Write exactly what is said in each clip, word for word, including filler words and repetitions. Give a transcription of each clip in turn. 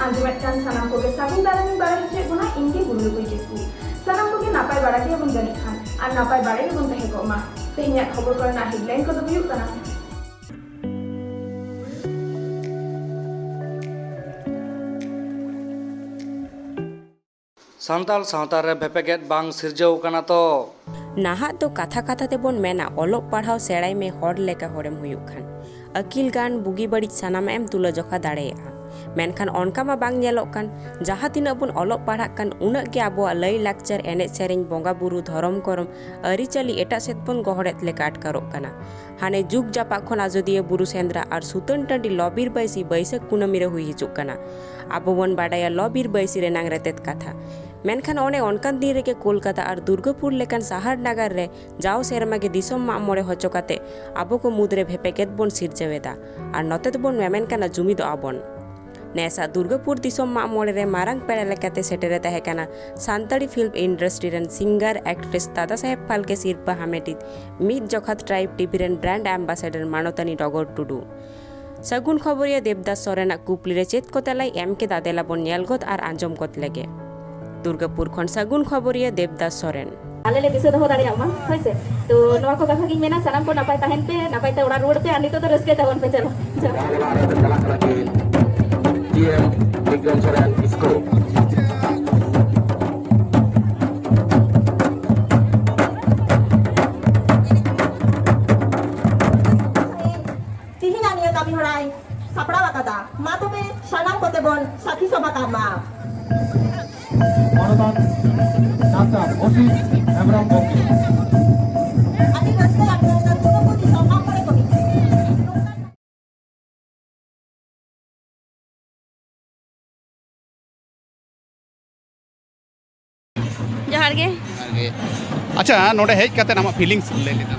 ᱟᱸᱡᱚᱢᱮᱫ ᱠᱟᱱ ᱥᱟᱱᱟᱢ ᱠᱚᱜᱮ ᱥᱟᱹᱜᱩᱱ ᱫᱟᱨᱟᱢᱤᱧ ᱵᱟᱲᱟᱭ ᱦᱚᱪᱚᱭᱮᱫ ᱵᱚᱱᱟ, ᱤᱧ ᱜᱮ ᱵᱩᱨᱩ ᱨᱩᱯᱟᱹᱭ ᱠᱤᱥᱠᱩ᱾ ᱥᱟᱱᱟᱢ ᱠᱚᱜᱮ ᱱᱟᱯᱟᱭ ᱵᱟᱲᱟ ᱜᱮᱵᱚᱱ ᱡᱟᱹᱱᱤᱡ ᱠᱷᱟᱱ, ᱟᱨ ᱱᱟᱯᱟᱭ ᱵᱟᱲᱟ ᱜᱮᱵᱚᱱ ᱛᱟᱦᱮᱸ ᱠᱚᱜ ᱢᱟ᱾ ᱛᱮᱦᱮᱧᱟᱜ ᱠᱷᱚᱵᱚᱨ ᱠᱚᱨᱮᱱᱟᱜ headline ᱠᱚᱫᱚ ᱦᱩᱭᱩᱜ ᱠᱟᱱᱟ, ᱥᱟᱱᱛᱟᱲ ᱥᱟᱶᱛᱟ ᱨᱮ ᱵᱷᱮᱯᱮᱜᱮᱫ ᱵᱟᱝ ᱥᱤᱨᱡᱟᱹᱣ ᱠᱟᱱᱟ ᱛᱚ? ᱱᱟᱦᱟᱜ ᱫᱚ ᱠᱟᱛᱷᱟ ᱠᱟᱛᱷᱟ ᱛᱮᱵᱚᱱ ᱢᱮᱱᱟ, ᱚᱞᱚᱜ ᱯᱟᱲᱦᱟᱣ ᱥᱮᱬᱟᱭ ᱢᱮ, ᱦᱚᱲ ᱞᱮᱠᱟ ᱦᱚᱲᱮᱢ ᱦᱩᱭᱩᱜ ᱠᱷᱟᱱ᱾ ᱟᱹᱠᱤᱞ ᱜᱟᱱ, ᱵᱩᱜᱤ ᱵᱟᱹᱲᱤᱡ ᱥᱟᱱᱟᱢᱟᱜ ᱮᱢ ᱛᱩᱞᱟᱹ ᱡᱚᱠᱷᱟ ᱫᱟᱲᱮᱭᱟᱜᱼᱟ᱾ ᱢᱮᱱᱠᱷᱟᱱ ᱚᱱᱠᱟ ᱢᱟ ᱵᱟᱝ ᱧᱮᱞᱚᱜ ᱠᱟᱱ᱾ ᱡᱟᱦᱟᱸ ᱛᱤᱱᱟᱹᱜ ᱵᱚᱱ ᱚᱞᱚᱜ ᱯᱟᱲᱦᱟᱜ ᱠᱟᱱ, ᱩᱱᱟᱹᱜ ᱜᱮ ᱟᱵᱚᱣᱟᱜ ᱞᱟᱹᱭ ᱞᱟᱠᱪᱟᱨ, ᱮᱱᱮᱡ ᱥᱮᱨᱮᱧ, ᱵᱚᱸᱜᱟ ᱵᱩᱨᱩ, ᱫᱷᱚᱨᱚᱢ ᱠᱚᱨᱚᱢ, ᱟᱹᱨᱤᱪᱟᱹᱞᱤ ᱮᱴᱟᱜ ᱥᱮᱫ ᱵᱚᱱ ᱜᱚᱦᱚᱲᱮᱫ ᱞᱮᱠᱟ ᱟᱴᱠᱟᱨᱚᱜ ᱠᱟᱱᱟ᱾ ᱦᱟᱱᱮ ᱡᱩᱜᱽ ᱡᱟᱯᱟᱜ ᱠᱷᱚᱱ ᱟᱡᱚᱫᱤᱭᱟᱹ ᱵᱩᱨᱩ ᱥᱮᱸᱫᱽᱨᱟ ᱟᱨ ᱥᱩᱛᱟᱹᱱ ᱴᱟᱺᱰᱤ ᱞᱚᱵᱤᱨ ᱵᱟᱹᱭᱥᱤ ᱵᱟᱹᱭᱥᱟᱹᱠᱷ ᱠᱩᱱᱟᱹᱢᱤ ᱨᱮ ᱦᱩᱭ ᱦᱤᱡᱩᱜ ᱠᱟᱱᱟ᱾ ᱟᱵᱚ ᱵᱚᱱ ᱵᱟᱰᱟᱭᱟ ᱞᱚᱵᱤᱨ ᱵᱟᱹᱭᱥᱤ ᱨᱮᱱᱟᱝ ᱨᱮᱛᱮᱫ ᱠᱟᱛᱷᱟ᱾ ᱢᱮᱱᱠᱷᱟᱱ ᱚᱱᱮ ᱚᱱᱠᱟᱱ ᱫᱤᱱ ᱨᱮᱜᱮ ᱠᱳᱞᱠᱟᱛᱟ ᱟᱨ ᱫᱩᱨᱜᱟᱹᱯᱩᱨ ᱞᱮᱠᱟᱱ ᱥᱟᱦᱟᱨ ᱱᱟᱜᱟᱨ ᱨᱮ ᱡᱟᱣ ᱥᱮᱨᱢᱟ ᱜᱮ ᱫᱤᱥᱚᱢ ᱢᱟᱜ ᱢᱚᱬᱮ ᱦᱚᱪᱚ ᱠᱟᱛᱮ ᱟᱵᱚ ᱠᱚ ᱢᱩᱫᱽᱨᱮ ᱵᱷᱮᱯᱮᱜᱮᱫ ᱵᱚᱱ ᱥᱤᱨᱡᱟᱹᱣ ᱮᱫᱟ᱾ ᱟᱨ ᱱᱚᱛᱮ ᱫᱚᱵᱚᱱ ᱢᱮᱢᱮᱱ ᱠᱟᱱᱟ ᱡᱩᱢᱤᱫᱚᱜ ᱟᱵᱚᱱ᱾ ᱱᱮᱥᱟᱜ ᱫᱩᱨᱜᱟᱹᱯᱩᱨ ᱫᱤᱥᱚᱢ ᱢᱟᱜ ᱢᱚᱬᱮ ᱨᱮ ᱢᱟᱨᱟᱝ ᱯᱮᱲᱟ ᱞᱮᱠᱟᱛᱮ ᱥᱮᱴᱮᱨᱮ ᱛᱟᱦᱮᱸ ᱠᱟᱱᱟ ᱥᱟᱱᱛᱟᱲᱤ film industry ᱨᱮᱱ singer, actress ᱫᱟᱫᱟ ᱥᱟᱦᱮᱵᱽ ᱯᱷᱟᱞᱠᱮ ᱥᱤᱨᱯᱟᱹ ᱦᱟᱢᱮᱴᱤᱡ ᱢᱤᱫ ᱡᱚᱠᱷᱟᱛ Tribe TV ᱨᱮᱱ brand ambassador ᱢᱟᱱᱚᱛᱟᱱᱤ ᱰᱚᱜᱚᱨ ᱴᱩᱰᱩ᱾ ᱥᱟᱹᱜᱩᱱ ᱠᱷᱚᱵᱚᱨᱤᱭᱟᱹ ᱫᱮᱵᱽᱫᱟᱥ ᱥᱚᱨᱮᱱᱟᱜ ᱠᱩᱯᱞᱤ ᱨᱮ ᱪᱮᱫ ᱠᱚ ᱛᱮᱞᱟᱭ ᱮᱢ ᱠᱮᱫᱟ, ᱫᱮᱞᱟ ᱵᱚᱱ ᱧᱮᱞ ᱜᱚᱫ ᱟᱨ ᱟᱸᱡᱚᱢ ᱜᱚᱫ ᱞᱮᱜᱮ᱾ ᱫᱩᱨᱜᱟᱹᱯᱩᱨ ᱠᱷᱚᱱ ᱥᱟᱹᱜᱩᱱ ᱠᱷᱚᱵᱚᱨᱤᱭᱟᱹ ᱫᱮᱵᱽᱫᱟᱥ ᱥᱚᱨᱮᱱ᱾ ᱟᱞᱮ ᱞᱮ ᱫᱤᱥᱟᱹ ᱫᱚᱦᱚ ᱫᱟᱲᱮᱭᱟᱜ ᱢᱟ, ᱦᱳᱭ ᱥᱮ᱾ ᱛᱚ ᱱᱚᱣᱟ ᱠᱚ ᱠᱟᱛᱷᱟ ᱜᱤᱧ ᱢᱮᱱᱟ, ᱥᱟᱱᱟᱢ ᱠᱚ ᱱᱟᱯᱟᱭ ᱛᱟᱦᱮᱱ ᱯᱮ, ᱱᱟᱯᱟᱭ ᱛᱮ ᱚᱲᱟᱜ ᱨᱩᱣᱟᱹᱲ ᱯᱮ, ᱟᱨ ᱱᱤᱛᱚᱜ ᱫᱚ ᱨᱟᱹᱥᱠᱟᱹᱭ ᱛᱟᱵᱚᱱ ᱯᱮ, ᱪᱚᱞᱚ, ᱪᱚᱞᱚ᱾ ᱡᱟᱦᱟᱸ ᱚᱲᱟᱜ ᱨᱮ ᱪᱟᱞᱟᱜ ᱠᱟᱱᱟ ᱠᱤᱱ ᱡᱤ ᱮᱢ ᱵᱤᱠᱨᱚᱢ ᱥᱚᱨᱮᱱ ᱤᱥᱠᱩᱞ᱾ ᱛᱤᱦᱤᱧᱟᱜ ᱱᱤᱭᱟᱹ ᱠᱟᱹᱢᱤ ᱦᱚᱨᱟᱭ ᱥᱟᱯᱲᱟᱣ ᱟᱠᱟᱫᱟ᱾ ᱢᱟ ᱛᱚᱵᱮ ᱥᱟᱱᱟᱢ ᱠᱚᱛᱮ ᱵᱚᱱ ᱥᱟᱹᱠᱷᱤ ᱥᱚᱵᱷᱟ ᱠᱟᱜ ᱢᱟ᱾ ᱢᱟᱱᱚᱛᱟᱱ ᱰᱟᱠᱛᱟᱨ ᱚᱥᱤᱛ ᱦᱮᱢᱵᱨᱚᱢ ᱜᱚᱢᱠᱮ᱾ ᱟᱹᱰᱤ ᱨᱟᱹᱥᱠᱟᱹ ᱟᱹᱰᱤ ᱨᱟᱹᱥᱠᱟᱹ ᱫᱩᱨᱜᱟᱹᱯᱩᱨ ᱫᱤᱥᱚᱢ ᱢᱟᱜ ᱢᱚᱬᱮ ᱠᱚᱢᱤᱴᱤ᱾ ᱡᱚᱦᱟᱨ ᱜᱮ᱾ ᱟᱪᱪᱷᱟ, ᱱᱚᱰᱮ ᱦᱮᱡ ᱠᱟᱛᱮ ᱟᱢᱟᱜ feelings ᱞᱟᱹᱭ ᱞᱮᱫᱟ?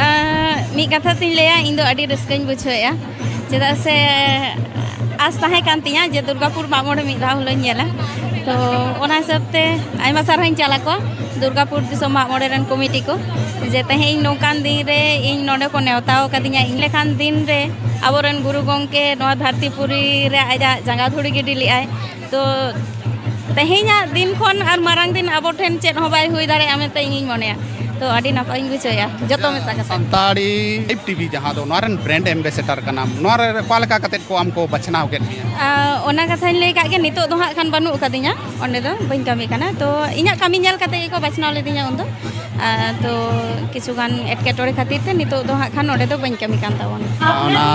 ᱟᱸ, ᱢᱤᱫ ᱠᱟᱛᱷᱟ ᱛᱤᱧ ᱞᱟᱹᱭᱟ, ᱤᱧ ᱫᱚ ᱟᱹᱰᱤ ᱨᱟᱹᱥᱠᱟᱹᱧ ᱵᱩᱡᱷᱟᱹᱣᱮᱫᱼᱟ, ᱪᱮᱫᱟᱜ ᱥᱮ ᱟᱸᱥ ᱛᱟᱦᱮᱸ ᱠᱟᱱ ᱛᱤᱧᱟ ᱡᱮ ᱫᱩᱨᱜᱟᱯᱩᱨ ᱢᱟᱜ ᱢᱚᱬᱮ ᱢᱤᱫ ᱫᱷᱟᱣ ᱦᱤᱞᱳᱜ ᱤᱧ ᱧᱮᱞᱟ᱾ ᱛᱚ ᱚᱱᱟ ᱦᱤᱥᱟᱹᱵ ᱛᱮ ᱟᱭᱢᱟ ᱥᱟᱨᱦᱟᱣᱤᱧ ᱪᱟᱞ ᱟᱠᱚᱣᱟ᱾ ᱫᱩᱨᱜᱟᱯᱩᱨ ᱫᱤᱥᱚᱢ ᱢᱟᱜ ᱢᱚᱬᱮ ᱨᱮᱱ ᱠᱚᱢᱤᱴᱤ ᱠᱚ, ᱡᱮ ᱛᱮᱦᱮᱧ ᱱᱚᱝᱠᱟᱱ ᱫᱤᱱ ᱨᱮ ᱤᱧ ᱱᱚᱰᱮ ᱠᱚ ᱱᱮᱣᱛᱟ ᱟᱠᱟᱫᱤᱧᱟ, ᱤᱧ ᱞᱮᱠᱟᱱ ᱫᱤᱱ ᱨᱮ ᱟᱵᱚᱨᱮᱱ ᱜᱩᱨᱩ ᱜᱚᱢᱠᱮ ᱱᱚᱣᱟ ᱫᱷᱟᱹᱨᱛᱤ ᱯᱩᱨᱤ ᱨᱮ ᱟᱡᱟᱜ ᱡᱟᱸᱜᱟ ᱫᱷᱩᱲᱤ ᱜᱤᱰᱤ ᱞᱮᱜᱼᱟᱭ᱾ ᱛᱚ ᱛᱮᱦᱮᱧᱟᱜ ᱫᱤᱱ ᱠᱷᱚᱱ ᱟᱨ ᱢᱟᱨᱟᱝ ᱫᱤᱱ ᱟᱵᱚ ᱴᱷᱮᱱ ᱪᱮᱫ ᱦᱚᱸ ᱵᱟᱭ ᱦᱩᱭ ᱫᱟᱲᱮᱭᱟᱜᱼᱟ ᱢᱮᱱᱛᱮ ᱤᱧᱤᱧ ᱢᱚᱱᱮᱭᱟ᱾ ᱛᱚ ᱟᱹᱰᱤ ᱱᱟᱯᱟᱭᱤᱧ ᱵᱩᱡᱷᱟᱹᱣᱮᱫᱼᱟ ᱡᱚᱛᱚ ᱢᱮᱥᱟ ᱠᱟᱛᱮ᱾ ᱥᱟᱱᱛᱟᱲᱤ ᱴᱤᱵᱷᱤ ᱡᱟᱦᱟᱸ ᱫᱚ ᱱᱚᱣᱟ ᱨᱮᱱ ᱵᱨᱮᱱᱰ ᱮᱢᱵᱮᱥᱮᱰᱟᱨ ᱠᱟᱱᱟᱢ, ᱱᱚᱣᱟ ᱨᱮ ᱚᱠᱟ ᱞᱮᱠᱟ ᱠᱟᱛᱮ ᱠᱚ ᱟᱢ ᱠᱚ ᱵᱟᱪᱷᱱᱟᱣ ᱠᱮᱫ ᱢᱮᱭᱟ? ᱟᱨ ᱚᱱᱟ ᱠᱟᱛᱷᱟᱧ ᱞᱟᱹᱭ ᱠᱟᱜ ᱜᱮ, ᱱᱤᱛᱚᱜ ᱫᱚ ᱦᱟᱸᱜ ᱠᱷᱟᱱ ᱵᱟᱹᱱᱩᱜ ᱟᱠᱟᱫᱤᱧᱟ, ᱚᱸᱰᱮ ᱫᱚ ᱵᱟᱹᱧ ᱠᱟᱹᱢᱤ ᱠᱟᱱᱟ᱾ ᱛᱚ ᱤᱧᱟᱹᱜ ᱠᱟᱹᱢᱤ ᱧᱮᱞ ᱠᱟᱛᱮ ᱜᱮᱠᱚ ᱵᱟᱪᱷᱱᱟᱣ ᱞᱤᱫᱤᱧᱟ ᱩᱱᱫᱚ᱾ ᱟᱨ ᱛᱚ ᱠᱤᱪᱷᱩ ᱜᱟᱱ ᱮᱴᱠᱮᱴᱚᱬᱮ ᱠᱷᱟᱹᱛᱤᱨ ᱛᱮ ᱱᱤᱛᱚᱜ ᱫᱚ ᱦᱟᱸᱜ ᱠᱷᱟᱱ ᱱᱚᱰᱮ ᱫᱚ ᱵᱟᱹᱧ ᱠᱟᱹᱢᱤ ᱠᱟᱱ ᱛᱟᱵᱚᱱᱟ᱾ ᱚᱱᱟ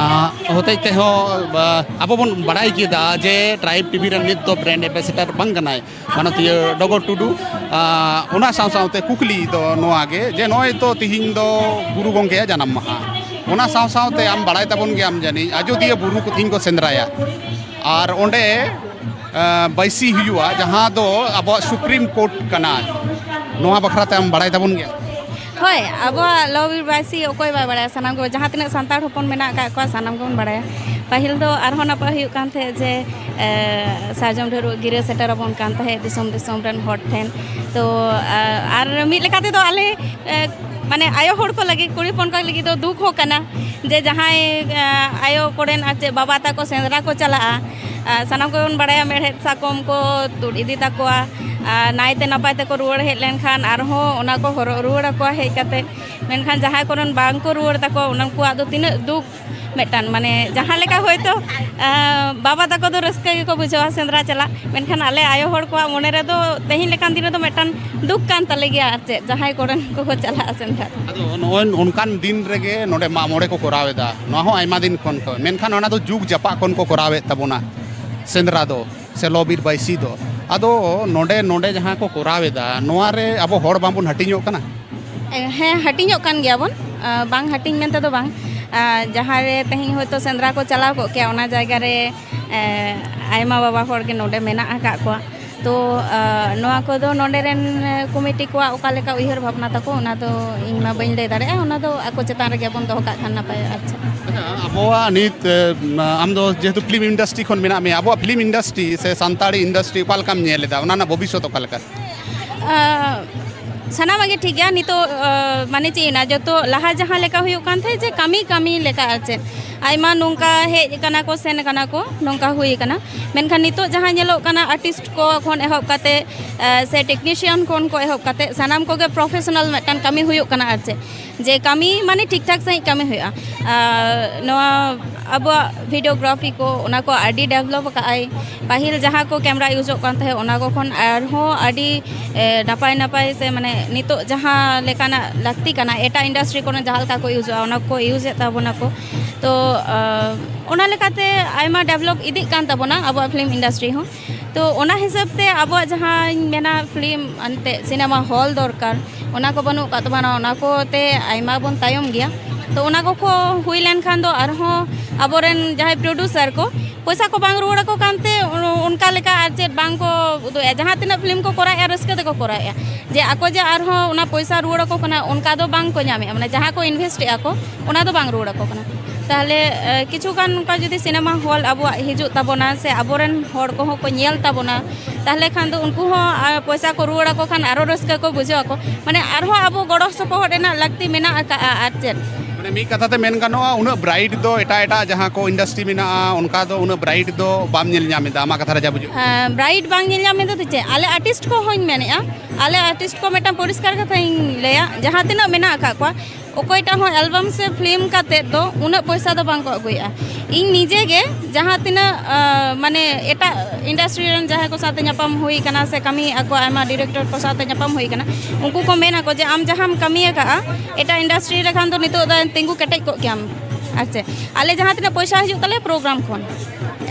ᱦᱚᱛᱮᱡ ᱛᱮᱦᱚᱸ, ᱵᱟ, ᱟᱵᱚ ᱵᱚᱱ ᱵᱟᱲᱟᱭ ᱠᱮᱫᱟ ᱡᱮ ᱴᱨᱟᱭᱤᱵᱽ ᱴᱤᱵᱷᱤ ᱨᱮᱱ ᱱᱤᱛ ᱫᱚ ᱵᱨᱮᱱᱰ ᱮᱢᱵᱮᱥᱮᱰᱟᱨ ᱵᱟᱝ ᱠᱟᱱᱟᱭ ᱢᱟᱱᱚᱛᱤᱭᱟᱹ ᱰᱚᱜᱚᱨ ᱴᱩᱰᱩ᱾ ᱟᱸ, ᱚᱱᱟ ᱥᱟᱶ ᱥᱟᱶᱛᱮ ᱠᱩᱠᱞᱤ ᱫᱚ ᱱᱚᱣᱟ ᱜᱮ ᱡᱮ ᱱᱚᱜᱼᱚᱭ ᱛᱚ ᱛᱤᱦᱤᱧ ᱫᱚ ᱜᱩᱨᱩ ᱜᱚᱢᱠᱮᱭᱟᱜ ᱡᱟᱱᱟᱢ ᱢᱟᱦᱟ, ᱚᱱᱟ ᱥᱟᱶ ᱥᱟᱶᱛᱮ ᱟᱢ ᱵᱟᱲᱟᱭ ᱛᱟᱵᱚᱱ ᱜᱮᱭᱟᱢ ᱡᱟᱹᱱᱤᱡ ᱟᱡᱳᱫᱤᱭᱟᱹ ᱵᱩᱨᱩ ᱠᱚ ᱛᱤᱦᱤᱧ ᱠᱚ ᱥᱮᱸᱫᱽᱨᱟᱭᱟ, ᱟᱨ ᱚᱸᱰᱮ ᱟᱸ, ᱵᱟᱹᱭᱥᱤ ᱦᱩᱭᱩᱜᱼᱟ, ᱡᱟᱦᱟᱸ ᱫᱚ ᱟᱵᱚᱣᱟᱜ ᱥᱩᱯᱨᱤᱢ ᱠᱳᱨᱴ ᱠᱟᱱᱟ᱾ ᱱᱚᱣᱟ ᱵᱟᱠᱷᱨᱟ ᱛᱮ ᱟᱢ ᱵᱟᱲᱟᱭ ᱛᱟᱵᱚᱱ ᱜᱮᱭᱟ? ᱦᱳᱭ, ᱟᱵᱚᱣᱟᱜ ᱞᱚ ᱵᱤᱨ ᱵᱟᱹᱭᱥᱤ ᱚᱠᱚᱭ ᱵᱟᱭ ᱵᱟᱲᱟᱭᱟ? ᱥᱟᱱᱟᱢ ᱠᱚ, ᱡᱟᱦᱟᱸ ᱛᱤᱱᱟᱹᱜ ᱥᱟᱱᱛᱟᱲ ᱦᱚᱯᱚᱱ ᱢᱮᱱᱟᱜ ᱟᱠᱟᱫ ᱠᱚᱣᱟ, ᱥᱟᱱᱟᱢ ᱜᱮᱵᱚᱱ ᱵᱟᱲᱟᱭᱟ᱾ ᱯᱟᱹᱦᱤᱞ ᱫᱚ ᱟᱨᱦᱚᱸ ᱱᱟᱯᱟᱭ ᱦᱩᱭᱩᱜ ᱠᱟᱱ ᱛᱟᱦᱮᱸᱫ ᱡᱮ, ᱮ, ᱥᱟᱨᱡᱚᱢ ᱰᱷᱟᱹᱨᱣᱟᱹᱜ ᱜᱤᱨᱟᱹ ᱥᱮᱴᱮᱨᱟᱵᱚᱱ ᱠᱟᱱ ᱛᱟᱦᱮᱸᱫ ᱫᱤᱥᱚᱢ ᱫᱤᱥᱚᱢ ᱨᱮᱱ ᱦᱚᱲ ᱴᱷᱮᱱ᱾ ᱛᱚ, ᱟ-, ᱟᱨ ᱢᱤᱫ ᱞᱮᱠᱟ ᱛᱮᱫᱚ ᱟᱞᱮ, ᱮ, ᱢᱟᱱᱮ ᱟᱭᱳ ᱦᱚᱲ ᱠᱚ ᱞᱟᱹᱜᱤᱫ, ᱠᱩᱲᱤ ᱦᱚᱯᱚᱱ ᱠᱚ ᱞᱟᱹᱜᱤᱫ ᱫᱚ ᱫᱩᱠ ᱦᱚᱸ ᱠᱟᱱᱟ ᱡᱮ ᱡᱟᱦᱟᱸᱭ, ᱮ, ᱟᱭᱳ ᱠᱚᱨᱮᱱ ᱟᱨ ᱪᱮᱫ ᱵᱟᱵᱟ ᱛᱟᱠᱚ ᱥᱮᱸᱫᱽᱨᱟ ᱠᱚ ᱪᱟᱞᱟᱜᱼᱟ, ᱟᱨ ᱥᱟᱱᱟᱢ ᱠᱚᱜᱮ ᱵᱚᱱ ᱵᱟᱲᱟᱭᱟ ᱢᱮᱲᱦᱮᱫ ᱥᱟᱠᱚᱢ ᱠᱚ ᱛᱩᱫ ᱤᱫᱤ ᱛᱟᱠᱚᱣᱟ᱾ ᱟᱨ ᱱᱟᱭᱛᱮ ᱱᱟᱯᱟᱭ ᱛᱮᱠᱚ ᱨᱩᱣᱟᱹᱲ ᱦᱮᱡ ᱞᱮᱱᱠᱷᱟᱱ ᱟᱨᱦᱚᱸ ᱚᱱᱟ ᱠᱚ ᱦᱚᱨᱚᱜ ᱨᱩᱣᱟᱹᱲ ᱟᱠᱚᱣᱟ ᱦᱮᱡ ᱠᱟᱛᱮ᱾ ᱢᱮᱱᱠᱷᱟᱱ ᱡᱟᱦᱟᱸᱭ ᱠᱚᱨᱮᱱ ᱵᱟᱝ ᱠᱚ ᱨᱩᱣᱟᱹᱲ ᱛᱟᱠᱚᱣᱟ, ᱩᱱᱠᱩᱣᱟᱜ ᱫᱚ ᱛᱤᱱᱟᱹᱜ ᱫᱩᱠ ᱢᱤᱫᱴᱟᱝ, ᱢᱟᱱᱮ, ᱡᱟᱦᱟᱸ ᱞᱮᱠᱟ ᱦᱚᱭᱛᱳ, ᱟᱸ, ᱵᱟᱵᱟ ᱛᱟᱠᱚ ᱫᱚ ᱨᱟᱹᱥᱠᱟᱹ ᱜᱮᱠᱚ ᱵᱩᱡᱷᱟᱹᱣᱟ ᱥᱮᱸᱫᱽᱨᱟ ᱪᱟᱞᱟᱜ, ᱢᱮᱱᱠᱷᱟᱱ ᱟᱞᱮ ᱟᱭᱳ ᱦᱚᱲ ᱠᱚᱣᱟᱜ ᱢᱚᱱᱮ ᱨᱮᱫᱚ ᱛᱮᱦᱮᱧ ᱞᱮᱠᱟᱱ ᱫᱤᱱ ᱨᱮᱫᱚ ᱢᱤᱫᱴᱟᱝ ᱫᱩᱠ ᱠᱟᱱ ᱛᱟᱞᱮ ᱜᱮᱭᱟ ᱟᱨ ᱪᱮᱫ, ᱡᱟᱦᱟᱸᱭ ᱠᱚᱨᱮᱱ ᱠᱚᱠᱚ ᱪᱟᱞᱟᱜᱼᱟ ᱥᱮᱸᱫᱽᱨᱟ᱾ ᱟᱫᱚ ᱱᱚᱜᱼᱚᱭ ᱚᱱᱠᱟᱱ ᱫᱤᱱ ᱨᱮᱜᱮ ᱱᱚᱰᱮ ᱢᱟᱜ ᱢᱚᱬᱮ ᱠᱚ ᱠᱚᱨᱟᱣ ᱮᱫᱟ, ᱱᱚᱣᱟ ᱦᱚᱸ ᱟᱭᱢᱟ ᱫᱤᱱ ᱠᱷᱚᱱ ᱠᱚ, ᱢᱮᱱᱠᱷᱟᱱ ᱚᱱᱟ ᱫᱚ ᱡᱩᱜᱽ ᱡᱟᱯᱟᱜ ᱠᱷᱚᱱ ᱠᱚ ᱠᱚᱨᱟᱣᱮᱫ ᱛᱟᱵᱚᱱᱟ ᱥᱮᱸᱫᱽᱨᱟ ᱫᱚ, ᱥᱮ ᱞᱚ ᱵᱤᱨ ᱵᱟᱹᱭᱥᱤ ᱫᱚ᱾ ᱟᱫᱚ ᱱᱚᱰᱮ, ᱱᱚᱰᱮ ᱡᱟᱦᱟᱸ ᱠᱚ ᱠᱚᱨᱟᱣ ᱮᱫᱟ, ᱱᱚᱣᱟ ᱨᱮ ᱟᱵᱚ ᱦᱚᱲ ᱵᱟᱝᱵᱚᱱ ᱦᱟᱹᱴᱤᱧᱚᱜ ᱠᱟᱱᱟ? ᱦᱮᱸ, ᱦᱟᱹᱴᱤᱧᱚᱜ ᱠᱟᱱ ᱜᱮᱭᱟᱵᱚᱱ᱾ ᱟᱸ, ᱵᱟᱝ ᱦᱟᱹᱴᱤᱧ ᱢᱮᱱᱛᱮ ᱫᱚ ᱵᱟᱝ᱾ ᱟᱸ, ᱡᱟᱦᱟᱸ ᱨᱮ ᱛᱮᱦᱮᱧ ᱦᱚᱭᱛᱳ ᱥᱮᱸᱫᱽᱨᱟ ᱠᱚ ᱪᱟᱞᱟᱣ ᱠᱚᱜ ᱠᱮᱭᱟ, ᱚᱱᱟ ᱡᱟᱭᱜᱟ ᱨᱮ, ᱮᱸ, ᱟᱭᱢᱟ ᱵᱟᱵᱟ ᱦᱚᱲ ᱜᱮ ᱱᱚᱰᱮ ᱢᱮᱱᱟᱜ ᱟᱠᱟᱫ ᱠᱚᱣᱟ᱾ ᱛᱚ, ᱟᱸ, ᱱᱚᱣᱟ ᱠᱚᱫᱚ ᱱᱚᱰᱮ ᱨᱮᱱ, ᱮᱸ, ᱠᱚᱢᱤᱴᱤ ᱠᱚᱣᱟᱜ ᱚᱠᱟ ᱞᱮᱠᱟ ᱩᱭᱦᱟᱹᱨ ᱵᱷᱟᱵᱽᱱᱟ ᱛᱟᱠᱚ, ᱚᱱᱟ ᱫᱚ ᱤᱧ ᱢᱟ ᱵᱟᱹᱧ ᱞᱟᱹᱭ ᱫᱟᱲᱮᱭᱟᱜᱼᱟ᱾ ᱚᱱᱟ ᱫᱚ ᱟᱠᱚ ᱪᱮᱛᱟᱱ ᱨᱮᱜᱮ ᱵᱚᱱ ᱫᱚᱦᱚ ᱠᱟᱜ ᱠᱷᱟᱱ ᱱᱟᱯᱟᱭᱚᱜᱼᱟ᱾ ᱟᱪᱪᱷᱟ᱾ ᱟᱪᱪᱷᱟ, ᱟᱵᱚᱣᱟᱜ ᱱᱤᱛ, ᱮ, ᱟᱢ ᱫᱚ ᱡᱮᱦᱮᱛᱩ ᱯᱷᱤᱞᱢ ᱤᱱᱰᱟᱥᱴᱨᱤ ᱠᱷᱚᱱ ᱢᱮᱱᱟᱜ ᱢᱮᱭᱟ, ᱟᱵᱚᱣᱟᱜ ᱯᱷᱤᱞᱢ ᱤᱱᱰᱟᱥᱴᱨᱤ ᱥᱮ ᱥᱟᱱᱛᱟᱲᱤ ᱤᱱᱰᱟᱥᱴᱨᱤ ᱚᱠᱟ ᱞᱮᱠᱟᱢ ᱧᱮᱞ ᱮᱫᱟ, ᱚᱱᱟ ᱨᱮᱱᱟᱜ ᱵᱷᱚᱵᱤᱥᱥᱚᱛ ᱚᱠᱟ ᱞᱮᱠᱟ? ᱟᱸ, ᱥᱟᱱᱟᱢᱟᱜ ᱜᱮ ᱴᱷᱤᱠ ᱜᱮᱭᱟ᱾ ᱱᱤᱛᱚᱜ ᱟᱸ, ᱢᱟᱱᱮ ᱪᱮᱫ ᱮᱱᱟ, ᱡᱚᱛᱚ ᱞᱟᱦᱟ ᱡᱟᱦᱟᱸ ᱞᱮᱠᱟ ᱦᱩᱭᱩᱜ ᱠᱟᱱ ᱛᱟᱦᱮᱸᱫ, ᱡᱮ ᱠᱟᱹᱢᱤ ᱠᱟᱹᱢᱤ ᱞᱮᱠᱟ, ᱟᱨ ᱪᱮᱫ, ᱟᱭᱢᱟ ᱱᱚᱝᱠᱟ ᱦᱮᱡ ᱟᱠᱟᱱᱟ ᱠᱚ, ᱥᱮᱱ ᱟᱠᱟᱱᱟ ᱠᱚ, ᱱᱚᱝᱠᱟ ᱦᱩᱭ ᱟᱠᱟᱱᱟ᱾ ᱢᱮᱱᱠᱷᱟᱱ ᱱᱤᱛᱚᱜ ᱡᱟᱦᱟᱸ ᱧᱮᱞᱚᱜ ᱠᱟᱱᱟ, ᱟᱨᱴᱤᱥᱴ ᱠᱚ ᱠᱷᱚᱱ ᱮᱦᱚᱵ ᱠᱟᱛᱮ, ᱟᱸ, ᱥᱮ ᱴᱮᱠᱱᱤᱥᱤᱭᱟᱱ ᱠᱷᱚᱱ ᱠᱚ ᱮᱦᱚᱵ ᱠᱟᱛᱮ, ᱥᱟᱱᱟᱢ ᱠᱚᱜᱮ ᱯᱨᱚᱯᱷᱮᱥᱚᱱᱟᱞ ᱢᱤᱫᱴᱟᱝ ᱠᱟᱹᱢᱤ ᱦᱩᱭᱩᱜ ᱠᱟᱱᱟ, ᱟᱨ ᱪᱮᱫ, ᱡᱮ ᱠᱟᱹᱢᱤ ᱢᱟᱱᱮ ᱴᱷᱤᱠ ᱴᱷᱟᱠ ᱥᱟᱺᱦᱤᱡ ᱠᱟᱹᱢᱤ ᱦᱩᱭᱩᱜᱼᱟ᱾ ᱟᱨ ᱱᱚᱣᱟ ᱟᱵᱚᱣᱟᱜ ᱵᱷᱤᱰᱤᱭᱳᱜᱨᱟᱯᱷᱤ ᱠᱚ, ᱚᱱᱟ ᱠᱚ ᱟᱹᱰᱤ ᱰᱮᱵᱷᱞᱚᱯ ᱟᱠᱟᱫᱼᱟᱭ᱾ ᱯᱟᱹᱦᱤᱞ ᱡᱟᱦᱟᱸ ᱠᱚ ᱠᱮᱢᱨᱟ ᱤᱭᱩᱡᱚᱜ ᱠᱟᱱ ᱛᱟᱦᱮᱸᱫ, ᱚᱱᱟ ᱠᱚ ᱠᱷᱚᱱ ᱟᱨᱦᱚᱸ ᱟᱹᱰᱤ, ᱮ, ᱱᱟᱯᱟᱭ ᱱᱟᱯᱟᱭ ᱥᱮ, ᱢᱟᱱᱮ, ᱱᱤᱛᱚᱜ ᱡᱟᱦᱟᱸ ᱞᱮᱠᱟᱱᱟᱜ ᱞᱟᱹᱠᱛᱤ ᱠᱟᱱᱟ, ᱮᱴᱟᱜ ᱤᱱᱰᱟᱥᱴᱨᱤ ᱠᱚᱨᱮ ᱡᱟᱦᱟᱸ ᱞᱮᱠᱟ ᱠᱚ ᱤᱭᱩᱡᱚᱜᱼᱟ, ᱚᱱᱟ ᱠᱚ ᱤᱭᱩᱡᱮᱫ ᱛᱟᱵᱚᱱᱟ ᱠᱚ᱾ ᱛᱚ, ᱟ, ᱚᱱᱟ ᱞᱮᱠᱟᱛᱮ ᱟᱭᱢᱟ ᱰᱮᱵᱷᱞᱚᱯ ᱤᱫᱤᱜ ᱠᱟᱱ ᱛᱟᱵᱚᱱᱟ ᱟᱵᱚᱣᱟᱜ ᱯᱷᱤᱞᱢ ᱤᱱᱰᱟᱥᱴᱨᱤ ᱦᱚᱸ᱾ ᱛᱚ, ᱚᱱᱟ ᱦᱤᱥᱟᱹᱵ ᱛᱮ ᱟᱵᱚᱣᱟᱜ ᱡᱟᱦᱟᱸᱧ ᱢᱮᱱᱟ, ᱯᱷᱤᱞᱢ ᱮᱱᱛᱮᱫ ᱥᱤᱱᱮᱢᱟ ᱦᱚᱞ ᱫᱚᱨᱠᱟᱨ, ᱚᱱᱟ ᱠᱚ ᱵᱟᱹᱱᱩᱜ ᱟᱠᱟᱫ ᱛᱟᱵᱚᱱᱟ, ᱚᱱᱟ ᱠᱚᱛᱮ ᱟᱭᱢᱟ ᱵᱚᱱ ᱛᱟᱭᱚᱢ ᱜᱮᱭᱟ᱾ ᱛᱚ, ᱚᱱᱟ ᱠᱚ ᱠᱚ ᱦᱩᱭ ᱞᱮᱱᱠᱷᱟᱱ ᱫᱚ ᱟᱨᱦᱚᱸ ᱟᱵᱚᱨᱮᱱ ᱡᱟᱦᱟᱸᱭ ᱯᱨᱚᱰᱭᱩᱥᱟᱨ ᱠᱚ ᱯᱚᱭᱥᱟ ᱠᱚ ᱵᱟᱝ ᱨᱩᱣᱟᱹᱲ ᱟᱠᱚ ᱠᱟᱱᱛᱮ, ᱚᱱ-, ᱚᱱᱠᱟ ᱞᱮᱠᱟ ᱟᱨ ᱪᱮᱫ ᱵᱟᱝ ᱠᱚ ᱩᱫᱩᱜ ᱮᱫᱼᱟ᱾ ᱡᱟᱦᱟᱸ ᱛᱤᱱᱟᱹᱜ ᱯᱷᱤᱞᱢ ᱠᱚ ᱠᱚᱨᱟᱣᱮᱫᱼᱟ, ᱨᱟᱹᱥᱠᱟᱹ ᱛᱮᱠᱚ ᱠᱚᱨᱟᱣᱮᱫᱼᱟ, ᱡᱮ ᱟᱠᱚ ᱡᱮ ᱟᱨᱦᱚᱸ ᱚᱱᱟ ᱯᱚᱭᱥᱟ ᱨᱩᱣᱟᱹᱲ ᱟᱠᱚ ᱠᱟᱱᱟ, ᱚᱱᱠᱟ ᱫᱚ ᱵᱟᱝ ᱠᱚ ᱧᱟᱢᱮᱫᱼᱟ᱾ ᱢᱟᱱᱮ, ᱡᱟᱦᱟᱸ ᱠᱚ ᱤᱱᱵᱷᱮᱥᱴ ᱮᱫᱼᱟ ᱠᱚ, ᱚᱱᱟ ᱫᱚ ᱵᱟᱝ ᱨᱩᱣᱟᱹᱲ ᱟᱠᱚ ᱠᱟᱱᱟ᱾ ᱛᱟᱦᱚᱞᱮ, ᱮ, ᱠᱤᱪᱷᱩ ᱜᱟᱱ ᱱᱚᱝᱠᱟ ᱡᱩᱫᱤ ᱥᱤᱱᱮᱢᱟ ᱦᱚᱞ ᱟᱵᱚᱣᱟᱜ ᱦᱤᱡᱩᱜ ᱛᱟᱵᱚᱱᱟ, ᱥᱮ ᱟᱵᱚᱨᱮᱱ ᱦᱚᱲ ᱠᱚᱦᱚᱸ ᱠᱚ ᱧᱮᱞ ᱛᱟᱵᱚᱱᱟ, ᱛᱟᱦᱚᱞᱮ ᱠᱷᱟᱱ ᱫᱚ ᱩᱱᱠᱩ ᱦᱚᱸ, ᱟ, ᱯᱚᱭᱥᱟ ᱠᱚ ᱨᱩᱣᱟᱹᱲ ᱟᱠᱚ ᱠᱷᱟᱱ ᱟᱨᱚ ᱨᱟᱹᱥᱠᱟᱹ ᱠᱚ ᱵᱩᱡᱷᱟᱹᱣ ᱟᱠᱚ᱾ ᱢᱟᱱᱮ, ᱟᱨᱦᱚᱸ ᱟᱵᱚ ᱜᱚᱲᱚ ᱥᱚᱯᱚᱦᱚᱫ ᱨᱮᱱᱟᱜ ᱞᱟᱹᱠᱛᱤ ᱢᱮᱱᱟᱜ ᱟᱠᱟᱫᱼᱟ, ᱟᱨ ᱪᱮᱫ᱾ ᱢᱟᱱᱮ, ᱢᱤᱫ ᱠᱟᱛᱷᱟ ᱛᱮ ᱢᱮᱱ ᱜᱟᱱᱚᱜᱼᱟ, ᱩᱱᱟᱹᱜ ᱵᱨᱟᱭᱤᱴ ᱫᱚ ᱮᱴᱟᱜ ᱮᱴᱟᱜ ᱡᱟᱦᱟᱸ ᱠᱚ ᱤᱱᱰᱟᱥᱴᱨᱤ ᱢᱮᱱᱟᱜᱼᱟ, ᱚᱱᱠᱟ ᱫᱚ ᱩᱱᱟᱹᱜ ᱵᱨᱟᱭᱤᱴ ᱫᱚ ᱵᱟᱢ ᱧᱮᱞ ᱧᱟᱢ ᱮᱫᱟ, ᱟᱢᱟᱜ ᱠᱟᱛᱷᱟ ᱨᱮ ᱡᱟ ᱵᱩᱡᱩᱜ ᱠᱟᱱᱟ᱾ ᱟ, ᱵᱨᱟᱭᱤᱴ ᱵᱟᱝ ᱧᱮᱞ ᱧᱟᱢ ᱮᱫᱟ ᱫᱚ ᱪᱮᱫ, ᱟᱞᱮ ᱟᱨᱴᱤᱥᱴ ᱠᱚᱦᱚᱸᱧ ᱢᱮᱱᱮᱫᱼᱟ, ᱟᱞᱮ ᱟᱨᱴᱤᱥᱴ ᱠᱚ ᱢᱤᱫᱴᱟᱝ ᱯᱚᱨᱤᱥᱠᱟᱨ ᱠᱟᱛᱷᱟᱧ ᱞᱟᱹᱭᱟ, ᱡᱟᱦᱟᱸ ᱛᱤᱱᱟᱹᱜ ᱢᱮᱱᱟᱜ ᱟᱠᱟᱫ ᱠᱚᱣᱟ, ᱚᱠᱚᱭᱴᱟᱜ ᱦᱚᱸ ᱮᱞᱵᱟᱢ ᱥᱮ ᱯᱷᱤᱞᱢ ᱠᱟᱛᱮᱫ ᱫᱚ ᱩᱱᱟᱹᱜ ᱯᱚᱭᱥᱟ ᱫᱚ ᱵᱟᱝ ᱠᱚ ᱟᱹᱜᱩᱭᱮᱫᱼᱟ᱾ ᱤᱧ ᱱᱤᱡᱮ ᱜᱮ ᱡᱟᱦᱟᱸ ᱛᱤᱱᱟᱹᱜ, ᱟ, ᱢᱟᱱᱮ, ᱮᱴᱟᱜ ᱤᱱᱰᱟᱥᱴᱨᱤ ᱨᱮᱱ ᱡᱟᱦᱟᱸᱭ ᱠᱚ ᱥᱟᱶᱛᱮ ᱧᱟᱯᱟᱢ ᱦᱩᱭ ᱠᱟᱱᱟ ᱥᱮ ᱠᱟᱹᱢᱤᱭᱮᱫᱼᱟ ᱠᱚ, ᱟᱭᱢᱟ ᱰᱤᱨᱮᱠᱴᱚᱨ ᱠᱚ ᱥᱟᱶᱛᱮ ᱧᱟᱯᱟᱢ ᱦᱩᱭ ᱠᱟᱱᱟ, ᱩᱱᱠᱩ ᱠᱚ ᱢᱮᱱ ᱟᱠᱚ ᱡᱮ, "ᱟᱢ ᱡᱟᱦᱟᱸᱢ ᱠᱟᱹᱢᱤ ᱟᱠᱟᱫᱼᱟ ᱮᱴᱟᱜ ᱤᱱᱰᱟᱥᱴᱨᱤ ᱨᱮ ᱠᱷᱟᱱ ᱫᱚ ᱱᱤᱛᱚᱜ ᱫᱚ ᱛᱤᱸᱜᱩ ᱠᱮᱴᱮᱡ ᱠᱚᱜ ᱠᱮᱭᱟᱢ, ᱟᱨ ᱪᱮᱫ, ᱟᱞᱮ ᱡᱟᱦᱟᱸ ᱛᱤᱱᱟᱹᱜ ᱯᱚᱭᱥᱟ ᱦᱤᱡᱩᱜ ᱛᱟᱞᱮᱭᱟ ᱯᱨᱳᱜᱨᱟᱢ ᱠᱷᱚᱱ,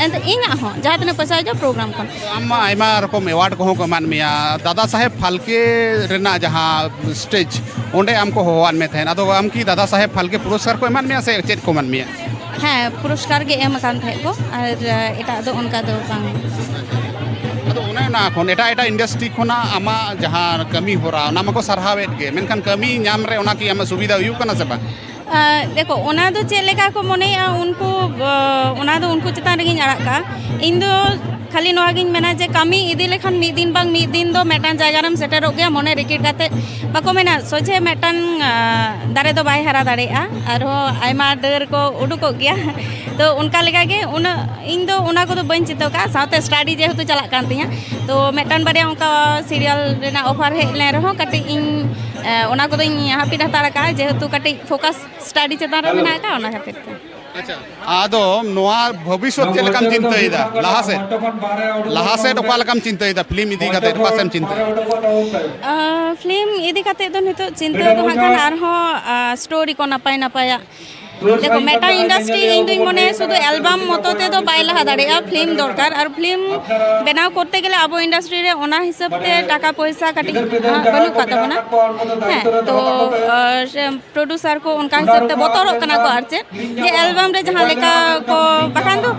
ᱮᱱᱛᱮ ᱤᱧᱟᱹᱜ ᱦᱚᱸ ᱡᱟᱦᱟᱸ ᱛᱤᱱᱟᱹᱜ ᱯᱚᱭᱥᱟ ᱦᱤᱡᱩᱜᱼᱟ ᱯᱨᱳᱜᱨᱟᱢ ᱠᱷᱚᱱ᱾" ᱟᱢ ᱢᱟ ᱟᱭᱢᱟ ᱨᱚᱠᱚᱢ ᱮᱣᱟᱨᱰ ᱠᱚᱦᱚᱸ ᱠᱚ ᱮᱢᱟᱫ ᱢᱮᱭᱟ, ᱫᱟᱫᱟ ᱥᱟᱦᱮᱵᱽ ᱯᱷᱟᱞᱠᱮ ᱨᱮᱱᱟᱜ ᱡᱟᱦᱟᱸ ᱥᱴᱮᱡᱽ, ᱚᱸᱰᱮ ᱟᱢ ᱠᱚ ᱦᱚᱦᱚᱣᱟᱫ ᱢᱮ ᱛᱟᱦᱮᱸᱫ, ᱟᱫᱚ ᱟᱢ ᱠᱤ ᱫᱟᱫᱟ ᱥᱟᱦᱮᱵᱽ ᱯᱷᱟᱞᱠᱮ ᱯᱩᱨᱚᱥᱠᱟᱨ ᱠᱚ ᱮᱢᱟᱫ ᱢᱮᱭᱟ ᱥᱮ ᱪᱮᱫ ᱠᱚ ᱮᱢᱟᱫ ᱢᱮᱭᱟ? ᱦᱮᱸ, ᱯᱩᱨᱚᱥᱠᱟᱨ ᱜᱮ ᱮᱢ ᱟᱠᱟᱱ ᱛᱟᱦᱮᱸᱫ ᱠᱚ, ᱟᱨ, ᱮ, ᱮᱴᱟᱜ ᱫᱚ ᱚᱱᱠᱟ ᱫᱚ ᱵᱟᱝ᱾ ᱟᱫᱚ ᱚᱱᱮ ᱚᱱᱟ ᱠᱷᱚᱱ, ᱮᱴᱟᱜ ᱮᱴᱟᱜ ᱤᱱᱰᱟᱥᱴᱨᱤ ᱠᱷᱚᱱᱟᱜ ᱟᱢᱟᱜ ᱡᱟᱦᱟᱸ ᱠᱟᱹᱢᱤ ᱦᱚᱨᱟ, ᱚᱱᱟ ᱢᱟᱠᱚ ᱥᱟᱨᱦᱟᱣᱮᱫ ᱜᱮ, ᱢᱮᱱᱠᱷᱟᱱ ᱠᱟᱹᱢᱤ ᱧᱟᱢ ᱨᱮ ᱚᱱᱟ ᱠᱤ ᱟᱢᱟᱜ ᱥᱩᱵᱤᱫᱷᱟ ᱦᱩᱭᱩᱜ ᱠᱟᱱᱟ ᱥᱮ ᱵᱟᱝ? ᱟ, ᱫᱮᱠᱷᱚ, ᱚᱱᱟ ᱫᱚ ᱪᱮᱫ ᱞᱮᱠᱟ ᱠᱚ ᱢᱚᱱᱮᱭᱮᱜᱼᱟ ᱩᱱᱠᱩ, ᱟ, ᱚᱱᱟ ᱫᱚ ᱩᱱᱠᱩ ᱪᱮᱛᱟᱱ ᱨᱮᱜᱮᱧ ᱟᱲᱟᱜ ᱠᱟᱜᱼᱟ᱾ ᱤᱧ ᱫᱚ ᱠᱷᱟᱹᱞᱤ ᱱᱚᱣᱟ ᱜᱤᱧ ᱢᱮᱱᱟ ᱡᱮ ᱠᱟᱹᱢᱤ ᱤᱫᱤ ᱞᱮᱠᱷᱟᱱ ᱢᱤᱫ ᱫᱤᱱ ᱵᱟᱝ ᱢᱤᱫ ᱫᱤᱱ ᱫᱚ ᱢᱤᱫᱴᱟᱝ ᱡᱟᱭᱜᱟ ᱨᱮᱢ ᱥᱮᱴᱮᱨᱚᱜ ᱜᱮᱭᱟ᱾ ᱢᱚᱱᱮ ᱨᱤᱠᱤᱲ ᱠᱟᱛᱮ ᱵᱟᱠᱚ ᱢᱮᱱᱟ ᱥᱚᱡᱷᱮ ᱢᱤᱫᱴᱟᱝ, ᱟᱸ, ᱫᱟᱨᱮ ᱫᱚ ᱵᱟᱭ ᱦᱟᱨᱟ ᱫᱟᱲᱮᱭᱟᱜᱼᱟ, ᱟᱨᱦᱚᱸ ᱟᱭᱢᱟ ᱰᱟᱹᱨ ᱠᱚ ᱩᱰᱩᱠᱚᱜ ᱜᱮᱭᱟ᱾ ᱛᱚ ᱚᱱᱠᱟ ᱞᱮᱠᱟᱜᱮ ᱩᱱᱟᱹᱜ ᱤᱧ ᱫᱚ ᱚᱱᱟ ᱠᱚᱫᱚ ᱵᱟᱹᱧ ᱪᱤᱱᱛᱟᱹ ᱠᱟᱜᱼᱟ᱾ ᱥᱟᱶᱛᱮ ᱥᱴᱟᱰᱤ ᱡᱮᱦᱮᱛᱩ ᱪᱟᱞᱟᱜ ᱠᱟᱱ ᱛᱤᱧᱟᱹ, ᱛᱚ ᱢᱤᱫᱴᱟᱝ ᱵᱟᱨᱭᱟ ᱚᱱᱠᱟ ᱥᱤᱨᱤᱭᱟᱞ ᱨᱮᱱᱟᱜ ᱚᱯᱷᱟᱨ ᱦᱮᱡ ᱞᱮᱱ ᱨᱮᱦᱚᱸ ᱠᱟᱹᱴᱤᱡ ᱤᱧ, ᱮ, ᱚᱱᱟ ᱠᱚᱫᱚᱧ ᱦᱟᱹᱯᱤᱫ ᱦᱟᱛᱟᱲ ᱠᱟᱜᱼᱟ, ᱡᱮᱦᱮᱛᱩ ᱠᱟᱹᱴᱤᱡ ᱯᱷᱳᱠᱟᱥ ᱥᱴᱟᱰᱤ ᱪᱮᱛᱟᱱ ᱨᱮ ᱢᱮᱱᱟᱜ ᱟᱠᱟᱫ, ᱚᱱᱟ ᱠᱷᱟᱹᱛᱤᱨ ᱛᱮ᱾ ᱟᱪᱪᱷᱟ, ᱟᱫᱚ ᱱᱚᱣᱟ ᱵᱷᱚᱵᱤᱥᱥᱚᱛ ᱪᱮᱫ ᱞᱮᱠᱟᱢ ᱪᱤᱱᱛᱟᱹᱭᱮᱫᱟ ᱞᱟᱦᱟ ᱥᱮᱫ? ᱞᱟᱦᱟ ᱥᱮᱫ ᱚᱠᱟ ᱞᱮᱠᱟᱢ ᱪᱤᱱᱛᱟᱹᱭᱮᱫᱟ? ᱯᱷᱤᱞᱢ ᱤᱫᱤ ᱠᱟᱛᱮ ᱚᱠᱟ ᱥᱮᱫ ᱮᱢ ᱪᱤᱱᱛᱟᱹᱭᱮᱫᱟ? ᱟᱸ, ᱯᱷᱤᱞᱢ ᱤᱫᱤ ᱠᱟᱛᱮ ᱫᱚ ᱱᱤᱛᱚᱜ ᱪᱤᱱᱛᱟᱹ ᱫᱚ ᱦᱟᱸᱜ ᱠᱷᱟᱱ ᱟᱨᱦᱚᱸ, ᱟᱸ, ᱥᱴᱳᱨᱤ ᱠᱚ ᱱᱟᱯᱟᱭ ᱱᱟᱯᱟᱭᱟᱜ᱾ ᱫᱮᱠᱷᱚ, ᱢᱤᱫᱴᱟᱝ ᱤᱱᱰᱟᱥᱴᱨᱤ ᱤᱧ ᱫᱩᱧ ᱢᱚᱱᱮᱭᱟ ᱥᱩᱫᱷᱩ ᱮᱞᱵᱟᱢ ᱢᱚᱛᱚ ᱛᱮᱫᱚ ᱵᱟᱭ ᱞᱟᱦᱟ ᱫᱟᱲᱮᱭᱟᱜᱼᱟ᱾ ᱯᱷᱤᱞᱢ ᱫᱚᱨᱠᱟᱨ, ᱟᱨ ᱯᱷᱤᱞᱢ ᱵᱮᱱᱟᱣ ᱠᱚᱨᱛᱮ ᱜᱮᱞᱮ ᱟᱵᱚ ᱤᱱᱰᱟᱥᱴᱨᱤ ᱨᱮ ᱚᱱᱟ ᱦᱤᱥᱟᱹᱵ ᱛᱮ ᱴᱟᱠᱟ ᱯᱚᱭᱥᱟ ᱠᱟᱹᱴᱤᱡ, ᱟᱸ, ᱵᱟᱹᱱᱩᱜ ᱠᱟᱜ ᱛᱟᱵᱚᱱᱟ᱾ ᱦᱮᱸ, ᱛᱚ, ᱟᱨ ᱯᱨᱚᱰᱩᱥᱟᱨ ᱠᱚ ᱚᱱᱠᱟ ᱦᱤᱥᱟᱹᱵ ᱛᱮ ᱵᱚᱛᱚᱨᱚᱜ ᱠᱟᱱᱟ ᱠᱚ, ᱟᱨ ᱪᱮᱫ ᱡᱮ ᱮᱞᱵᱟᱢ ᱨᱮ ᱡᱟᱦᱟᱸ ᱞᱮᱠᱟ ᱠᱚ, ᱵᱟᱠᱷᱟᱱ ᱫᱚ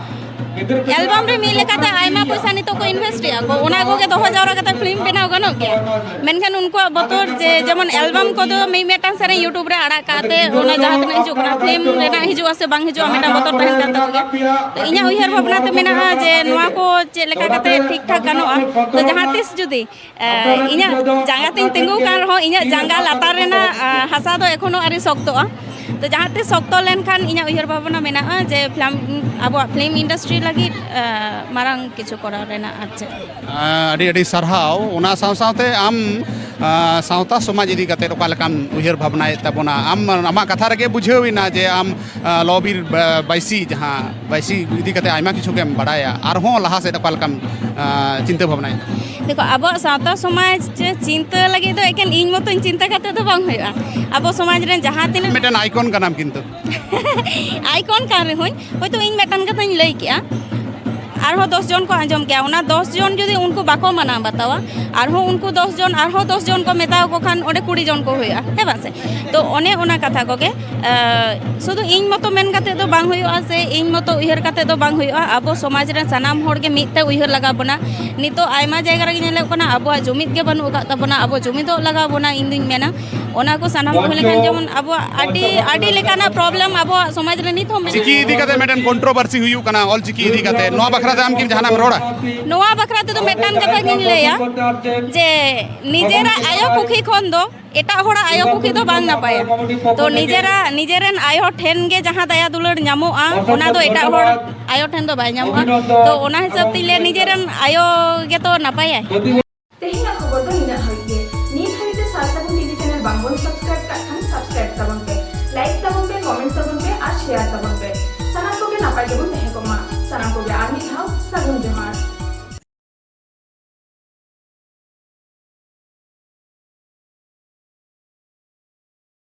ᱮᱞᱵᱟᱢ ᱨᱮ ᱢᱤᱫ ᱞᱮᱠᱟᱛᱮ ᱟᱭᱢᱟ ᱯᱚᱭᱥᱟ ᱱᱤᱛᱚᱜ ᱠᱚ ᱤᱱᱵᱷᱮᱥᱴ ᱮᱜᱼᱟ ᱠᱚ, ᱚᱱᱟ ᱠᱚᱜᱮ ᱫᱚᱦᱚ ᱡᱟᱣᱨᱟ ᱠᱟᱛᱮ ᱯᱷᱤᱞᱢ ᱵᱮᱱᱟᱣ ᱜᱟᱱᱚᱜ ᱜᱮᱭᱟ᱾ ᱢᱮᱱᱠᱷᱟᱱ ᱩᱱᱠᱩᱣᱟᱜ ᱵᱚᱛᱚᱨ ᱡᱮ ᱡᱮᱢᱚᱱ ᱮᱞᱵᱟᱢ ᱠᱚᱫᱚ ᱢᱤᱫ ᱢᱤᱫᱴᱟᱝ ᱥᱮᱨᱮᱧ YouTube ᱨᱮ ᱟᱲᱟᱜ ᱠᱟᱛᱮ ᱚᱱᱟ ᱡᱟᱦᱟᱸ ᱛᱤᱱᱟᱹᱜ ᱦᱤᱡᱩᱜ ᱠᱟᱱᱟ, ᱯᱷᱤᱞᱢ ᱨᱮᱱᱟᱜ ᱦᱤᱡᱩᱜᱼᱟ ᱥᱮ ᱵᱟᱝ ᱦᱤᱡᱩᱜᱼᱟ, ᱢᱤᱫᱴᱟᱝ ᱵᱚᱛᱚᱨ ᱛᱟᱦᱮᱱ ᱠᱟᱱ ᱛᱟᱠᱚ ᱜᱮᱭᱟ᱾ ᱛᱚ ᱤᱧᱟᱹᱜ ᱩᱭᱦᱟᱹᱨ ᱵᱷᱟᱵᱽᱱᱟ ᱛᱮ ᱢᱮᱱᱟᱜᱼᱟ ᱡᱮ ᱱᱚᱣᱟ ᱠᱚ ᱪᱮᱫ ᱞᱮᱠᱟ ᱠᱟᱛᱮ ᱴᱷᱤᱠ ᱴᱷᱟᱠ ᱜᱟᱱᱚᱜᱼᱟ᱾ ᱛᱚ ᱡᱟᱦᱟᱸ ᱛᱤᱥ ᱡᱩᱫᱤ ᱮ, ᱤᱧᱟᱹᱜ ᱡᱟᱸᱜᱟ ᱛᱤᱧ ᱛᱤᱸᱜᱩ ᱠᱟᱱ ᱨᱮᱦᱚᱸ, ᱤᱧᱟᱹᱜ ᱡᱟᱸᱜᱟ ᱞᱟᱛᱟᱨ ᱨᱮᱱᱟᱜ, ᱟ, ᱦᱟᱥᱟ ᱫᱚ ᱮᱠᱷᱚᱱᱳ ᱟᱹᱣᱨᱤ ᱥᱚᱠᱛᱚᱜᱼᱟ᱾ ᱛᱚ ᱡᱟᱦᱟᱸ ᱛᱤᱥ ᱥᱚᱠᱛᱚ ᱞᱮᱱᱠᱷᱟᱱ ᱤᱧᱟᱹᱜ ᱩᱭᱦᱟᱹᱨ ᱵᱷᱟᱵᱽᱱᱟ ᱢᱮᱱᱟᱜᱼᱟ ᱡᱮ ᱯᱷᱤᱞᱢ, ᱟᱵᱚᱣᱟᱜ ᱯᱷᱤᱞᱢ ᱤᱱᱰᱟᱥᱴᱨᱤ ᱞᱟᱹᱜᱤᱫ, ᱟ, ᱢᱟᱨᱟᱝ ᱠᱤᱪᱷᱩ ᱠᱚᱨᱟᱣ ᱨᱮᱱᱟᱜ, ᱟᱨ ᱪᱮᱫ᱾ ᱟᱹᱰᱤ ᱟᱹᱰᱤ ᱥᱟᱨᱦᱟᱣ᱾ ᱚᱱᱟ ᱥᱟᱶ ᱥᱟᱶᱛᱮ ᱟᱢ, ᱟ, ᱥᱟᱶᱛᱟ ᱥᱚᱢᱟᱡᱽ ᱤᱫᱤ ᱠᱟᱛᱮ ᱚᱠᱟ ᱞᱮᱠᱟᱢ ᱩᱭᱦᱟᱹᱨ ᱵᱷᱟᱵᱽᱱᱟᱭᱮᱫ ᱛᱟᱵᱚᱱᱟ? ᱟᱢ, ᱟᱢᱟᱜ ᱠᱟᱛᱷᱟ ᱨᱮᱜᱮ ᱵᱩᱡᱷᱟᱹᱣ ᱮᱱᱟ ᱡᱮ ᱟᱢ, ᱟ, ᱞᱚᱵᱤᱨ ᱵᱟ-, ᱵᱟᱭᱥᱤ, ᱡᱟᱦᱟᱸ ᱵᱟᱭᱥᱤ ᱤᱫᱤ ᱠᱟᱛᱮ ᱟᱭᱢᱟ ᱠᱤᱪᱷᱩ ᱜᱮᱢ ᱵᱟᱲᱟᱭᱟ, ᱟᱨᱦᱚᱸ ᱞᱟᱦᱟ ᱥᱮᱫ ᱚᱠᱟ ᱞᱮᱠᱟᱢ, ᱟ, ᱪᱤᱱᱛᱟᱹ ᱵᱷᱟᱵᱽᱱᱟᱭᱮᱫᱟ? ᱫᱮᱠᱷᱚ, ᱟᱵᱚᱣᱟᱜ ᱥᱟᱶᱛᱟ ᱥᱚᱢᱟᱡᱽ ᱪᱤᱱᱛᱟᱹ ᱞᱟᱹᱜᱤᱫ ᱫᱚ ᱮᱠᱮᱱ ᱤᱧ ᱢᱚᱛᱚᱧ ᱪᱤᱱᱛᱟᱹ ᱠᱟᱛᱮ ᱫᱚ ᱵᱟᱝ ᱦᱩᱭᱩᱜᱼᱟ᱾ ᱟᱵᱚ ᱥᱚᱢᱟᱡᱽ ᱨᱮᱱ ᱡᱟᱦᱟᱸ ᱛᱤᱱᱟᱹᱜ ᱢᱤᱫᱴᱮᱱ ᱟᱭᱠᱚᱱ ᱠᱟᱱᱟᱢ ᱠᱤᱱᱛᱩ᱾ ᱟᱭᱠᱚᱱ ᱠᱟᱱ ᱨᱮᱦᱚᱸᱧ, ᱦᱚᱭᱛᱳ ᱤᱧ ᱢᱤᱫᱴᱟᱝ ᱠᱟᱛᱷᱟᱧ ᱞᱟᱹᱭ ᱠᱮᱜᱼᱟ, ᱟᱨᱦᱚᱸ ᱫᱚᱥ ᱡᱚᱱ ᱠᱚ ᱟᱸᱡᱚᱢ ᱠᱮᱜᱼᱟ, ᱚᱱᱟ ᱫᱚᱥ ᱡᱚᱱ ᱡᱩᱫᱤ ᱩᱱᱠᱩ ᱵᱟᱠᱚ ᱢᱟᱱᱟᱣ ᱵᱟᱛᱟᱣᱟ, ᱟᱨᱦᱚᱸ ᱩᱱᱠᱩ ᱫᱚᱥ ᱡᱚᱱ, ᱟᱨᱦᱚᱸ ᱫᱚᱥ ᱡᱚᱱ ᱠᱚ ᱢᱮᱛᱟᱣᱟᱠᱚ ᱠᱷᱟᱱ ᱚᱸᱰᱮ ᱠᱩᱲᱤ ᱡᱚᱱ ᱠᱚ ᱦᱩᱭᱩᱜᱼᱟ, ᱦᱮᱸ ᱵᱟᱝ ᱥᱮ? ᱛᱚ ᱚᱱᱮ ᱚᱱᱟ ᱠᱟᱛᱷᱟ ᱠᱚᱜᱮ, ᱮ, ᱥᱩᱫᱷᱩ ᱤᱧ ᱢᱚᱛᱚ ᱢᱮᱱ ᱠᱟᱛᱮ ᱫᱚ ᱵᱟᱝ ᱦᱩᱭᱩᱜᱼᱟ, ᱥᱮ ᱤᱧ ᱢᱚᱛᱚ ᱩᱭᱦᱟᱹᱨ ᱠᱟᱛᱮ ᱫᱚ ᱵᱟᱝ ᱦᱩᱭᱩᱜᱼᱟ᱾ ᱟᱵᱚ ᱥᱚᱢᱟᱡᱽ ᱨᱮᱱ ᱥᱟᱱᱟᱢ ᱦᱚᱲ ᱜᱮ ᱢᱤᱫ ᱛᱮ ᱩᱭᱦᱟᱹᱨ ᱞᱟᱜᱟᱣ ᱵᱚᱱᱟ᱾ ᱱᱤᱛᱚᱜ ᱟᱭᱢᱟ ᱡᱟᱭᱜᱟ ᱨᱮᱜᱮ ᱧᱮᱞᱚᱜ ᱠᱟᱱᱟ ᱟᱵᱚᱣᱟᱜ ᱡᱩᱢᱤᱫ ᱜᱮ ᱵᱟᱹᱱᱩᱜ ᱟᱠᱟᱫ ᱛᱟᱵᱚᱱᱟ᱾ ᱟᱵᱚ ᱡᱩᱢᱤᱫᱚᱜ ᱞᱟᱜᱟᱣ ᱵᱚᱱᱟ, ᱤᱧ ᱫᱩᱧ ᱢᱮᱱᱟ᱾ ᱚᱱᱟ ᱠᱚ ᱥᱟᱱᱟᱢ ᱠᱚ ᱦᱩᱭ ᱞᱮᱠᱷᱟᱱ ᱡᱮᱢᱚᱱ ᱟᱵᱚᱣᱟᱜ ᱟᱹᱰᱤ, ᱟᱹᱰᱤ ᱞᱮᱠᱟᱱᱟᱜ ᱯᱨᱚᱵᱞᱮᱢ ᱟᱵᱚᱣᱟᱜ ᱥᱚᱢᱟᱡᱽ ᱨᱮ ᱱᱤᱛ ᱦᱚᱸ ᱢᱮᱱᱟᱜᱼᱟ᱾ ᱪᱤᱠᱤ ᱤᱫᱤ ᱠᱟᱛᱮ ᱢᱤᱫᱴᱮᱱ ᱠᱚᱱᱴᱨᱳᱵᱷᱟᱨᱥᱤ ᱦᱩᱭᱩᱜ ᱠᱟᱱᱟ, ᱚᱞ ᱪᱤᱠᱤ ᱤᱫᱤ ᱠᱟᱛᱮ᱾ ᱱᱚᱣᱟ ᱵᱟᱠᱷᱨᱟ ᱟᱢ ᱠᱤ ᱡᱟᱦᱟᱱᱟᱜ ᱮᱢ ᱨᱚᱲᱟ? ᱱᱚᱣᱟ ᱵᱟᱠᱷᱨᱟ ᱛᱮᱫᱚ ᱢᱤᱫᱴᱟᱝ ᱠᱟᱛᱷᱟ ᱜᱤᱧ ᱞᱟᱹᱭᱟ ᱡᱮ ᱱᱤᱡᱮᱨᱟᱜ ᱟᱭᱳ ᱠᱩᱠᱷᱤ ᱠᱷᱚᱱ ᱫᱚ ᱮᱴᱟᱜ ᱦᱚᱲᱟᱜ ᱟᱭᱳ ᱠᱩᱠᱷᱤ ᱫᱚ ᱵᱟᱝ ᱱᱟᱯᱟᱭᱟ᱾ ᱛᱚ ᱱᱤᱡᱮᱨᱟᱜ, ᱱᱤᱡᱮᱨᱮᱱ ᱟᱭᱳ ᱴᱷᱮᱱ ᱜᱮ ᱡᱟᱦᱟᱸ ᱫᱟᱭᱟ ᱫᱩᱞᱟᱹᱲ ᱧᱟᱢᱚᱜᱼᱟ, ᱚᱱᱟ ᱫᱚ ᱮᱴᱟᱜ ᱦᱚᱲ ᱟᱭᱳ ᱴᱷᱮᱱ ᱫᱚ ᱵᱟᱭ ᱧᱟᱢᱚᱜᱼᱟ᱾ ᱛᱚ ᱚᱱᱟ ᱦᱤᱥᱟᱹᱵ ᱛᱤᱧ ᱞᱟᱹᱭᱟ ᱱᱤᱡᱮᱨᱮᱱ ᱟᱭᱳ ᱜᱮᱛᱚ ᱱᱟᱯᱟᱭᱟᱭ᱾ ᱛᱮᱦᱮᱧᱟᱜ ᱠᱷᱚᱵᱚᱨ ᱫᱚ ᱱᱤᱱᱟᱹᱜ ᱦᱟᱹᱵᱤᱡ ᱜᱮ᱾ ᱱᱤᱛ ᱦᱟᱹᱵᱤᱡ ᱛᱮ ᱥᱟᱨ ᱥᱟᱹᱜᱩᱱ ᱴᱤᱵᱷᱤ ᱪᱮᱱᱮᱞ ᱵᱟᱝᱵᱚᱱ ᱥᱟᱵᱥᱠᱨᱟᱭᱤᱵ ᱠᱟᱜ ᱠᱷᱟᱱ ᱥᱟᱵᱥᱠᱨᱟᱭᱤᱵ ᱛᱟᱵᱚᱱ ᱯᱮ, ᱞᱟᱭᱤᱠ ᱛᱟᱵᱚᱱ ᱯᱮ, ᱠᱚᱢᱮᱱᱴ ᱛᱟᱵᱚᱱ ᱯᱮ ᱟᱨ ᱥᱮᱭᱟᱨ ᱛᱟᱵᱚᱱ ᱯᱮ᱾ ᱥᱟᱱᱟᱢ ᱠᱚᱜᱮ ᱱᱟᱯᱟᱭ ᱜᱮᱵᱚᱱ ᱛᱟᱦᱮᱸ ᱠᱚᱜ ᱢᱟ᱾ ᱥᱟᱱᱟᱢ ᱠᱚᱜᱮ ᱟᱨ ᱢᱤᱫ ᱫᱷᱟᱣ ᱥᱟᱹᱜᱩᱱ ᱡᱚᱦᱟᱨ᱾